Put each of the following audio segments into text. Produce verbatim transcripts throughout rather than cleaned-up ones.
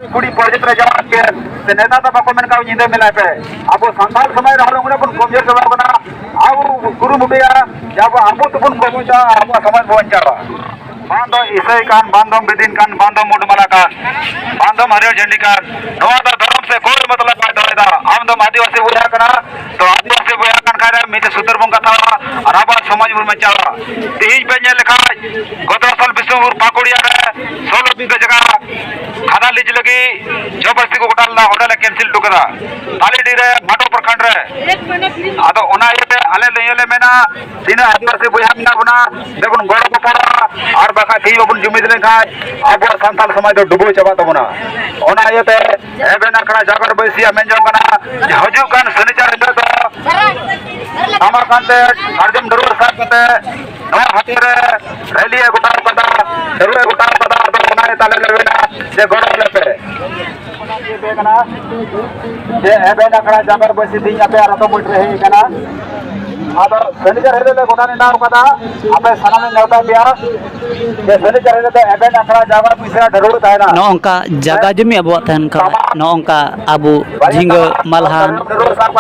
ᱠᱩᱲᱤ ᱯᱨᱚᱡᱮᱠᱴ ᱨᱮ ᱡᱟᱶᱟᱭ ᱯᱮ, ᱥᱮ ᱱᱮᱛᱟ ᱫᱚ ᱵᱟᱠᱚ ᱢᱮᱱ ᱠᱟᱜ ᱧᱤᱫᱟᱹ ᱢᱮᱞᱟᱭ ᱯᱮ᱾ ᱟᱵᱚ ᱥᱟᱱᱛᱟᱲ ᱥᱚᱢᱟᱡᱽ ᱨᱮᱦᱚᱸ ᱩᱱᱟᱹᱜ ᱵᱚᱱ ᱠᱚᱢᱡᱳᱨ ᱪᱟᱵᱟᱣ ᱠᱟᱱᱟ᱾ ᱟᱵᱚ ᱠᱩᱨᱩᱢᱩᱴᱩᱭᱟ ᱡᱮ ᱟᱵᱚ, ᱟᱵᱚ ᱛᱮᱵᱚᱱ ᱠᱚᱢᱡᱳᱨᱟ, ᱟᱵᱚᱣᱟᱜ ᱥᱚᱢᱟᱡᱽ ᱵᱚᱱ ᱵᱟᱧᱪᱟᱣᱟ᱾ ᱵᱟᱝ ᱫᱚ ᱤᱥᱟᱹᱭ ᱠᱟᱱ, ᱵᱟᱝ ᱫᱚᱢ ᱵᱤᱫᱤᱱ ᱠᱟᱱ, ᱵᱟᱝ ᱫᱚᱢ ᱢᱩᱰᱢᱟᱞᱟ ᱠᱟᱱ, ᱵᱟᱝ ᱫᱚᱢ ᱦᱟᱹᱨᱭᱟᱹᱲ ᱡᱷᱟᱹᱱᱰᱤ ᱠᱟᱱ, ᱱᱚᱣᱟ ᱫᱚ ᱫᱷᱚᱨᱚᱢ ᱥᱮ ᱠᱳᱭ ᱢᱚᱛᱞᱚᱵ ᱵᱟᱭ ᱫᱚᱦᱚᱭᱮᱫᱟ᱾ ᱟᱢ ᱫᱚᱢ ᱟᱹᱫᱤᱵᱟᱹᱥᱤ ᱵᱚᱭᱦᱟ ᱠᱟᱱᱟ, ᱛᱚ ᱟᱹᱫᱤᱵᱟᱹᱥᱤ ᱵᱚᱭᱦᱟ ᱠᱟᱱ ᱠᱷᱟᱱ ᱢᱤᱫᱴᱮᱱ ᱥᱩᱛᱟᱹᱨ ᱵᱚᱱ ᱠᱟᱛᱷᱟᱣᱟ ᱟᱨ ᱟᱵᱚᱣᱟᱜ ᱥᱚᱢᱟᱡᱽ ᱵᱚᱱ ᱵᱟᱧᱪᱟᱣᱟ᱾ ᱛᱮᱦᱮᱧ ᱯᱮ ᱧᱮᱞ ᱞᱮᱠᱷᱟᱱ ᱜᱚᱛᱚ ᱥᱟᱞ ᱵᱤᱥᱱᱩᱯᱩᱨ ᱯᱟᱠᱩᱲᱤᱭᱟ ᱨᱮ ᱥᱳᱞᱳ ᱵᱤᱜᱷᱟᱹ ᱡᱟᱭᱜᱟ ᱠᱷᱟᱫᱟ ᱞᱤᱡ ᱞᱟᱹᱜᱤᱫ ᱡᱚᱵᱚᱨᱫᱚᱥᱛᱤ ᱠᱚ ᱜᱚᱴᱟ ᱞᱮᱫᱟ, ᱚᱸᱰᱮ ᱞᱮ ᱠᱮᱱᱥᱮᱞ ᱦᱚᱴᱚ ᱠᱟᱫᱟ ᱛᱟᱞᱤᱰᱤ ᱨᱮ ᱢᱟᱴᱳ ᱯᱨᱚᱠᱷᱚᱸᱰ ᱨᱮ᱾ ᱟᱫᱚ ᱚᱱᱟ ᱤᱭᱟᱹᱛᱮ ᱟᱞᱮ ᱱᱤᱭᱟᱹ ᱞᱮ ᱢᱮᱱᱟ, ᱛᱤᱱᱟᱹᱜ ᱟᱹᱫᱤᱵᱟᱹᱥᱤ ᱵᱚᱭᱦᱟ ᱢᱮᱱᱟᱜ ᱵᱚᱱᱟ, ᱫᱮᱵᱚᱱ ᱜᱚᱲᱚ ᱜᱚᱯᱚᱲᱚᱜᱼᱟ, ᱟᱨ ᱵᱟᱠᱷᱟᱡ ᱛᱮᱦᱤᱧ ᱵᱟᱵᱚᱱ ᱡᱩᱢᱤᱫ ᱞᱮᱱᱠᱷᱟᱱ ᱟᱵᱚᱣᱟᱜ ᱥᱟᱱᱛᱟᱲ ᱥᱚᱢᱟᱡᱽ ᱫᱚ ᱰᱩᱵᱟᱹᱣ ᱪᱟᱵᱟᱜ ᱛᱟᱵᱚᱱᱟ᱾ ᱚᱱᱟ ᱤᱭᱟᱹᱛᱮ ᱮᱵᱷᱮᱱ ᱟᱠᱷᱲᱟ ᱡᱟᱜᱚᱨ ᱵᱟᱹᱭᱥᱤᱭᱟᱜ ᱢᱮᱱ ᱡᱚᱝ ᱠᱟᱱᱟ ᱡᱮ ᱦᱤᱡᱩᱜ ᱠᱟᱱ ᱥᱚᱱᱤᱪᱟᱨ ᱦᱤᱞᱳᱜ ᱫᱚ ᱥᱟᱢᱟᱨ ᱠᱟᱱᱛᱮ ᱥᱟᱨᱡᱚᱢ ᱰᱟᱹᱨᱣᱟᱹ ᱥᱟᱵ ᱠᱟᱛᱮ ᱱᱚᱣᱟ ᱦᱟᱹᱴᱤᱧ ᱨᱮ ᱨᱮᱞᱤ ᱮ ᱜᱚᱴᱟᱣ ᱠᱟᱫᱟ, ᱰᱟᱹᱨᱣᱟᱹ ᱮ ᱜᱚᱴᱟᱣ ᱠᱟᱫᱟ᱾ ᱟᱫᱚ ᱚᱱᱟ ᱤᱭᱟᱹᱛᱮ ᱟᱞᱮ ᱞᱮ ᱢᱮᱱᱟ ᱡᱮ ᱜᱚᱲᱚ ᱟᱞᱮ ᱯᱮ᱾ ᱡᱮ ᱮᱵᱷᱮᱱ ᱟᱠᱷᱲᱟ ᱡᱟᱜᱚᱨ ᱵᱟᱹᱭᱥᱤ ᱛᱮᱦᱮᱧ ᱟᱯᱮᱭᱟᱜ ᱨᱚᱛᱚ ᱢᱩᱴ ᱨᱮ ᱦᱮᱡ ᱟᱠᱟᱱᱟ᱾ ᱟᱫᱚ ᱥᱟᱹᱱᱤᱪᱟᱨ ᱦᱤᱞᱳᱜ ᱞᱮ ᱜᱚᱴᱟ ᱱᱮᱰᱟᱣ ᱠᱟᱫᱟ, ᱟᱯᱮ ᱥᱟᱱᱟᱢ ᱞᱮ ᱱᱮᱣᱛᱟ ᱯᱮᱭᱟ᱾ ᱡᱮ ᱥᱟᱹᱱᱤᱪᱟᱨ ᱦᱤᱞᱳᱜ ᱫᱚ ᱮᱵᱷᱮᱱ ᱟᱠᱷᱲᱟ ᱡᱟᱜᱚᱨ ᱵᱟᱹᱭᱥᱤ ᱨᱮᱱᱟᱜ ᱰᱷᱟᱹᱨᱣᱟᱹ ᱛᱟᱦᱮᱱᱟ᱾ ᱱᱚᱜᱼᱚ ᱱᱚᱝᱠᱟ ᱡᱟᱭᱜᱟ ᱡᱚᱢᱤ ᱟᱵᱚᱣᱟᱜ ᱛᱟᱦᱮᱱ ᱠᱷᱟᱱ, ᱱᱚᱜᱼᱚ ᱱᱚᱝᱠᱟ ᱟᱵᱚ ᱡᱷᱤᱸᱜᱟᱹ, ᱢᱟᱞᱦᱟᱱ,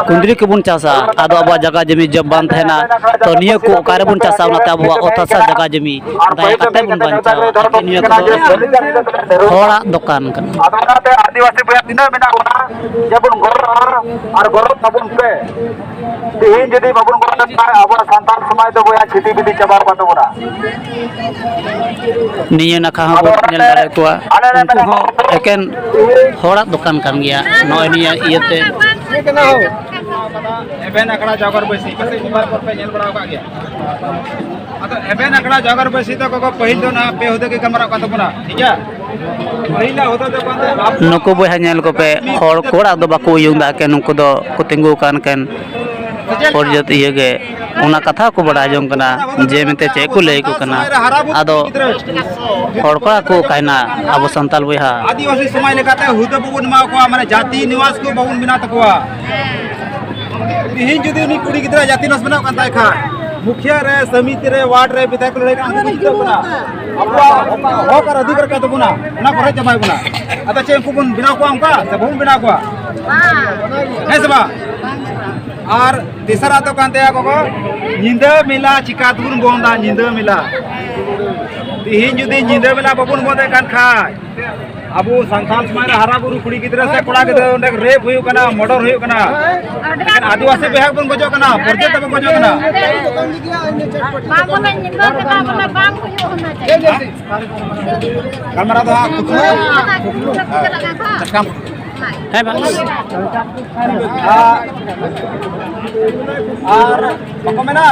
ᱠᱩᱸᱫᱽᱨᱤ ᱠᱚᱵᱚᱱ ᱪᱟᱥᱟ, ᱟᱫᱚ ᱟᱵᱚᱣᱟᱜ ᱡᱟᱭᱜᱟ ᱡᱚᱢᱤ ᱡᱚᱵ ᱵᱟᱝ ᱛᱟᱦᱮᱱᱟ, ᱛᱚ ᱱᱤᱭᱟᱹ ᱠᱚ ᱚᱠᱟ ᱨᱮᱵᱚᱱ ᱪᱟᱥᱟ? ᱚᱱᱟᱛᱮ ᱟᱵᱚᱣᱟᱜ ᱚᱛ ᱦᱟᱥᱟ ᱡᱟᱭᱜᱟ ᱡᱚᱢᱤ ᱫᱟᱭᱟ ᱠᱟᱛᱮ ᱵᱚᱱ ᱵᱟᱧᱪᱟᱣᱟ᱾ ᱮᱠᱮᱱ ᱱᱤᱭᱟᱹ ᱠᱚᱫᱚ ᱦᱚᱲᱟᱜ ᱫᱚᱠᱟᱱ ᱠᱟᱱᱟ᱾ ᱟᱫᱚ ᱚᱱᱟᱛᱮ ᱟᱹᱫᱤᱵᱟᱹᱥᱤ ᱵᱚᱭᱦᱟ ᱛᱤᱱᱟᱹᱜ ᱢᱮᱱᱟᱜ ᱵᱚᱱᱟ, ᱡᱮᱵᱚᱱ ᱜᱚᱲᱚᱜᱼᱟ ᱟᱨ ᱜᱚᱲᱚ ᱛᱟᱵᱚᱱ ᱯᱮ᱾ ᱛᱮᱦᱮᱧ ᱡᱩᱫᱤ ᱵᱟᱵᱚᱱ ᱜᱚᱲᱚ ᱞᱮᱱᱠᱷᱟᱱ ᱟᱵᱚᱣᱟᱜ ᱥᱟᱱᱛᱟᱲ ᱥᱚᱢᱟᱡᱽ ᱫᱚ ᱵᱚᱭᱦᱟ ᱪᱷᱤᱛᱤ ᱵᱤᱛᱤ ᱪᱟᱵᱟᱣ ᱟᱠᱟᱱ ᱛᱟᱵᱚᱱᱟ᱾ ᱱᱤᱭᱟᱹ ᱱᱟᱠᱷᱟ ᱦᱚᱸ ᱟᱫᱚ ᱵᱚᱱ ᱧᱮᱞ ᱚᱱᱟᱛᱮ ᱫᱟᱲᱮ ᱠᱚᱣᱟ, ᱟᱞᱮ ᱞᱮ ᱩᱱᱠᱩ ᱢᱮᱱᱟ ᱦᱚᱸ ᱮᱠᱮᱱ ᱦᱚᱲᱟᱜ ᱫᱚᱠᱟᱱ ᱠᱟᱱ ᱜᱮᱭᱟ᱾ ᱱᱚᱜᱼᱚᱭ ᱱᱤᱭᱟᱹ ᱤᱭᱟᱹᱛᱮ ᱮᱵᱷᱮᱱ ᱟᱠᱷᱲᱟ ᱡᱟᱜᱚᱨ ᱵᱟᱹᱭᱥᱤ ᱯᱟᱥᱮᱡ ᱢᱤᱫ ᱵᱟᱨ ᱯᱚᱨ ᱯᱮ ᱧᱮᱞ ᱵᱟᱲᱟ ᱟᱠᱟᱫ ᱜᱮᱭᱟ᱾ ᱟᱫᱚ ᱮᱵᱷᱮᱱ ᱟᱠᱷᱲᱟ ᱡᱟᱜᱚᱨ ᱵᱟᱹᱭᱥᱤ ᱫᱚ ᱜᱚᱜᱚ ᱯᱟᱹᱦᱤᱞ ᱫᱚ ᱱᱟᱦᱟᱜ ᱯᱮ ᱦᱩᱫᱟᱹ ᱜᱮ ᱜᱟᱞᱢᱟᱨᱟᱜ ᱠᱟᱱ ᱛᱟᱵᱚᱱᱟ, ᱴᱷᱤᱠ ᱜᱮᱭᱟ? ᱯᱟᱹᱦᱤᱞᱟᱜ ᱦᱩᱫᱟᱹ ᱫᱚ ᱵᱟᱝ ᱫᱚ ᱟᱵᱚ ᱱᱩᱠᱩ ᱵᱚᱭᱦᱟ ᱧᱮᱞ ᱠᱚᱯᱮ, ᱦᱚᱲ ᱠᱚ ᱚᱲᱟᱜ ᱫᱚ ᱵᱟᱠᱚ ᱩᱭᱩᱝ ᱫᱟ, ᱮᱠᱮᱱ ᱱᱩᱠᱩ ᱫᱚ ᱠᱚ ᱛᱤᱸᱜᱩ ᱟᱠᱟᱱ ᱮᱠᱮᱱ ᱥᱮ ᱪᱮᱫ ᱞᱮᱠᱟ? ᱯᱚᱨᱡᱟᱹᱛ ᱤᱭᱟᱹ ᱜᱮ᱾ ᱚᱱᱟ ᱠᱟᱛᱷᱟ ᱠᱚ ᱵᱟᱲᱟᱭ ᱡᱚᱝ ᱠᱟᱱᱟ ᱡᱮ ᱢᱮᱱᱛᱮ ᱪᱮᱫ ᱠᱚ ᱞᱟᱹᱭ ᱟᱠᱚ ᱠᱟᱱᱟ᱾ ᱟᱫᱚ ᱦᱚᱲ ᱠᱚᱲᱟ ᱠᱚ ᱚᱠᱟᱭᱮᱱᱟ ᱟᱵᱚ ᱥᱟᱱᱛᱟᱲ ᱵᱚᱭᱦᱟ? ᱟᱹᱫᱤᱵᱟᱹᱥᱤ ᱥᱚᱢᱟᱡᱽ ᱞᱮᱠᱟᱛᱮ ᱦᱩᱫᱟᱹ ᱵᱟᱵᱚᱱ ᱮᱢᱟ ᱠᱚᱣᱟ, ᱢᱟᱱᱮ ᱡᱟᱹᱛᱤ ᱱᱤᱵᱟᱥ ᱠᱚ ᱵᱟᱵᱚᱱ ᱵᱮᱱᱟᱣ ᱛᱟᱠᱚᱣᱟ᱾ ᱛᱤᱦᱤᱧ ᱡᱩᱫᱤ ᱩᱱᱤ ᱠᱩᱲᱤ ᱜᱤᱫᱽᱨᱟᱹ ᱡᱟᱹᱛᱤ ᱱᱤᱵᱟᱥ ᱵᱮᱱᱟᱣ ᱠᱟᱱ ᱛᱟᱭ ᱠᱷᱟᱱ, ᱢᱩᱠᱷᱤᱭᱟᱹ ᱨᱮ, ᱥᱚᱢᱤᱛᱤ ᱨᱮ, ᱣᱟᱨᱰ ᱨᱮ, ᱵᱤᱫᱷᱟᱭᱚᱠ ᱞᱟᱹᱲᱦᱟᱹᱭ ᱠᱟᱱᱟ, ᱩᱱᱠᱩ ᱠᱚ ᱡᱤᱛᱟᱹᱣ ᱠᱟᱱᱟ᱾ ᱟᱵᱚᱣᱟᱜ ᱚᱠᱟ ᱦᱚᱠ ᱟᱨ ᱚᱫᱷᱤᱠᱟᱨ ᱠᱟᱱ ᱛᱟᱵᱚᱱᱟ, ᱚᱱᱟ ᱠᱚ ᱨᱮᱡ ᱪᱟᱵᱟᱭ ᱵᱚᱱᱟ᱾ ᱟᱫᱚ ᱪᱮᱫ ᱩᱱᱠᱩ ᱵᱚᱱ ᱵᱮᱱᱟᱣ ᱠᱚᱣᱟ ᱚᱱᱠᱟ ᱥᱮ ᱵᱟᱵᱚᱱ ᱵᱮᱱᱟᱣ ᱠᱚᱣᱟ? ᱦᱮᱸ ᱥᱮ ᱵᱟᱝ? ᱟᱨ ᱛᱮᱥᱟᱨᱟᱜ ᱫᱚ ᱠᱟᱱ ᱛᱟᱭᱟ ᱜᱚᱜᱚ, ᱧᱤᱫᱟᱹ ᱢᱮᱞᱟ ᱪᱤᱠᱟ ᱛᱮᱵᱚᱱ ᱵᱚᱱᱫᱟ? ᱧᱤᱫᱟᱹ ᱢᱮᱞᱟ ᱛᱤᱦᱤᱧ ᱡᱩᱫᱤ ᱧᱤᱫᱟᱹ ᱢᱮᱞᱟ ᱵᱟᱵᱚᱱ ᱵᱚᱱᱫᱮ ᱠᱟᱱ ᱠᱷᱟᱡ, ᱟᱵᱚ ᱥᱟᱱᱛᱟᱲ ᱥᱚᱢᱟᱡᱽ ᱨᱮ ᱦᱟᱨᱟ ᱵᱩᱨᱩ ᱠᱩᱲᱤ ᱜᱤᱫᱽᱨᱟᱹ ᱥᱮ ᱠᱚᱲᱟ ᱜᱤᱫᱽᱨᱟᱹ ᱚᱸᱰᱮ ᱨᱮᱯ ᱦᱩᱭᱩᱜ ᱠᱟᱱᱟ, ᱢᱚᱨᱰᱚᱨ ᱦᱩᱭᱩᱜ ᱠᱟᱱᱟ, ᱮᱱᱠᱷᱟᱱ ᱟᱹᱫᱤᱵᱟᱹᱥᱤ ᱵᱚᱭᱦᱟ ᱵᱚᱱ ᱜᱚᱡᱚᱜ ᱠᱟᱱᱟ, ᱯᱨᱚᱡᱟ ᱛᱮᱵᱚᱱ ᱜᱚᱡᱚᱜ ᱠᱟᱱᱟ᱾ ᱵᱟᱝ ᱵᱚᱞᱮ ᱧᱤᱫᱟᱹ ᱵᱮᱞᱟ ᱵᱚᱞᱮ ᱵᱟᱝ ᱦᱩᱭᱩᱜ ᱚᱱᱟ ᱪᱮᱫ? ᱜᱟᱞᱢᱟᱨᱟᱣ ᱫᱚ ᱦᱟᱸᱜ ᱠᱩᱠᱞᱤ᱾ ᱦᱮᱸ, ᱵᱟᱝ᱾ ᱟᱨ, ᱟᱨ ᱵᱟᱠᱚ ᱢᱮᱱᱟ,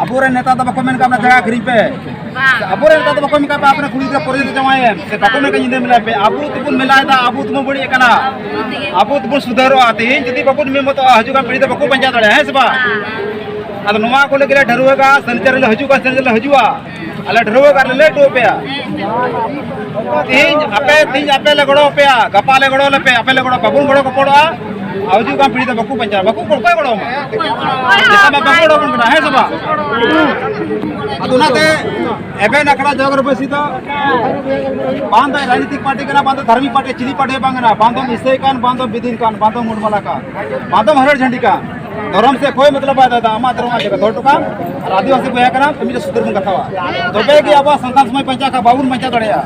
ᱟᱵᱚᱨᱮᱱ ᱱᱮᱛᱟ ᱫᱚ ᱵᱟᱠᱚ ᱢᱮᱱ ᱠᱟᱜ ᱵᱚᱱᱟ ᱡᱟᱭᱜᱟ ᱟᱹᱠᱷᱨᱤᱧ ᱯᱮ᱾ ᱟᱵᱚᱨᱮᱱ ᱱᱮᱛᱟ ᱫᱚ ᱵᱟᱠᱚ ᱢᱮᱱ ᱠᱟᱜ ᱯᱮ ᱟᱯᱮ ᱨᱮᱱ ᱠᱩᱲᱤ ᱜᱤᱫᱽᱨᱟᱹ ᱯᱚᱨᱡᱚᱱᱛᱚ ᱡᱟᱶᱟᱭᱮᱢ, ᱥᱮ ᱵᱟᱠᱚ ᱢᱮᱱ ᱠᱟᱜ ᱧᱤᱫᱟᱹ ᱢᱮᱞᱟᱭ ᱯᱮ᱾ ᱟᱵᱚ ᱛᱮᱵᱚᱱ ᱢᱮᱞᱟᱭᱮᱫᱟ, ᱟᱵᱚ ᱛᱮᱵᱚᱱ ᱵᱟᱹᱲᱤᱡ ᱟᱠᱟᱱᱟ, ᱟᱵᱚ ᱛᱮᱵᱚᱱ ᱥᱩᱫᱷᱟᱹᱨᱚᱜᱼᱟ᱾ ᱛᱮᱦᱮᱧ ᱡᱩᱫᱤ ᱵᱟᱵᱚᱱ ᱢᱮᱱ ᱵᱟᱛᱟᱣᱟ, ᱦᱤᱡᱩᱜ ᱠᱟᱱ ᱯᱤᱲᱦᱤ ᱫᱚ ᱵᱟᱠᱚ ᱵᱟᱧᱪᱟᱣ ᱫᱟᱲᱮᱭᱟᱜᱼᱟ, ᱦᱮᱸ ᱥᱮ ᱵᱟᱝ? ᱟᱫᱚ ᱱᱚᱣᱟ ᱠᱚ ᱞᱟᱹᱜᱤᱫ ᱞᱮ ᱰᱷᱟᱹᱨᱣᱟᱹᱜᱟ, ᱥᱟᱱᱤᱪᱟᱨ ᱞᱮ ᱦᱤᱡᱩᱜᱼᱟ, ᱥᱟᱱᱤᱪᱟᱨ ᱞᱮ ᱦᱤᱡᱩᱜᱼᱟ᱾ ᱟᱞᱮ ᱰᱷᱟᱹᱨᱣᱟᱹᱜ ᱟᱨ ᱞᱮ ᱞᱟᱹᱭ ᱦᱚᱴᱚ ᱟᱯᱮᱭᱟ᱾ ᱛᱤᱦᱤᱧ ᱟᱯᱮ, ᱛᱤᱦᱤᱧ ᱟᱯᱮ ᱞᱮ ᱜᱚᱲᱚ ᱟᱯᱮᱭᱟ, ᱜᱟᱯᱟ ᱞᱮ ᱜᱚᱲᱚ ᱞᱮᱯᱮ, ᱟᱯᱮ ᱞᱮ ᱜᱚᱲᱚ, ᱵᱟᱵᱚᱱ ᱜᱚᱲᱚ ᱜᱚᱯᱚᱲᱚᱜᱼᱟ᱾ ᱟᱨ ᱦᱤᱡᱩᱜ ᱠᱟᱱ ᱯᱤᱲᱦᱤ ᱫᱚ ᱵᱟᱠᱚ ᱵᱟᱧᱪᱟᱣᱟ, ᱵᱟᱠᱚ, ᱚᱠᱚᱭ ᱜᱚᱲᱚ ᱟᱢᱟ? ᱡᱚᱛᱚ ᱢᱟ ᱵᱟᱠᱚ ᱜᱚᱲᱚ ᱟᱵᱚᱱ ᱠᱟᱱᱟ, ᱦᱮᱸ ᱥᱮ ᱵᱟᱝ? ᱟᱫᱚ ᱚᱱᱟᱛᱮ ᱮᱵᱷᱮᱱ ᱟᱠᱷᱲᱟ ᱡᱚᱜᱽᱨᱚᱵᱟᱹᱥᱤ ᱫᱚ ᱵᱟᱝ ᱫᱚ ᱨᱟᱡᱱᱤᱛᱤᱠ ᱯᱟᱨᱴᱤ ᱠᱟᱱᱟ, ᱵᱟᱝ ᱫᱚ ᱫᱷᱟᱨᱢᱤᱠ ᱯᱟᱨᱴᱤ, ᱪᱤᱞᱤ ᱯᱟᱨᱴᱤ ᱦᱚᱸ ᱵᱟᱝ ᱠᱟᱱᱟ, ᱵᱟᱝ ᱫᱚ ᱤᱥᱟᱹᱭ ᱠᱟᱱ, ᱵᱟᱝ ᱫᱚ ᱵᱤᱫᱤᱱ ᱠᱟᱱ, ᱵᱟᱝ ᱫᱚ ᱢᱩᱞᱢᱟᱞᱟ ᱠᱟᱱ, ᱵᱟᱝ ᱫᱚ ᱦᱟᱹᱨᱭᱟᱹᱲ ᱡᱷᱟᱹᱱᱰᱤ ᱠᱟᱱ᱾ ᱫᱷᱚᱨᱚᱢ ᱥᱮ ᱠᱚᱭ ᱢᱚᱛᱞᱚᱵ ᱵᱟᱭ ᱫᱟᱫᱟ, ᱟᱢᱟᱜ ᱫᱷᱚᱨᱚᱢ ᱟᱢ ᱡᱟᱭᱜᱟ ᱫᱚᱦᱚ ᱦᱚᱴᱚ ᱠᱟᱜ ᱟᱢ᱾ ᱟᱨ ᱟᱹᱫᱤᱵᱟᱹᱥᱤ ᱵᱚᱭᱦᱟ ᱠᱟᱱᱟᱢ, ᱢᱤᱫᱴᱮᱱ ᱥᱩᱫᱷᱟᱹᱨ ᱵᱚᱱ ᱠᱟᱛᱷᱟᱣᱟ, ᱛᱚᱵᱮ ᱜᱮ ᱟᱵᱚᱣᱟᱜ ᱥᱟᱱᱛᱟᱲ ᱥᱚᱢᱟᱡᱽ ᱵᱟᱧᱪᱟᱣ ᱠᱷᱟᱱ ᱵᱟᱵᱚᱱ ᱵᱟᱧᱪᱟᱣ ᱫᱟᱲᱮᱭᱟᱜᱼᱟ᱾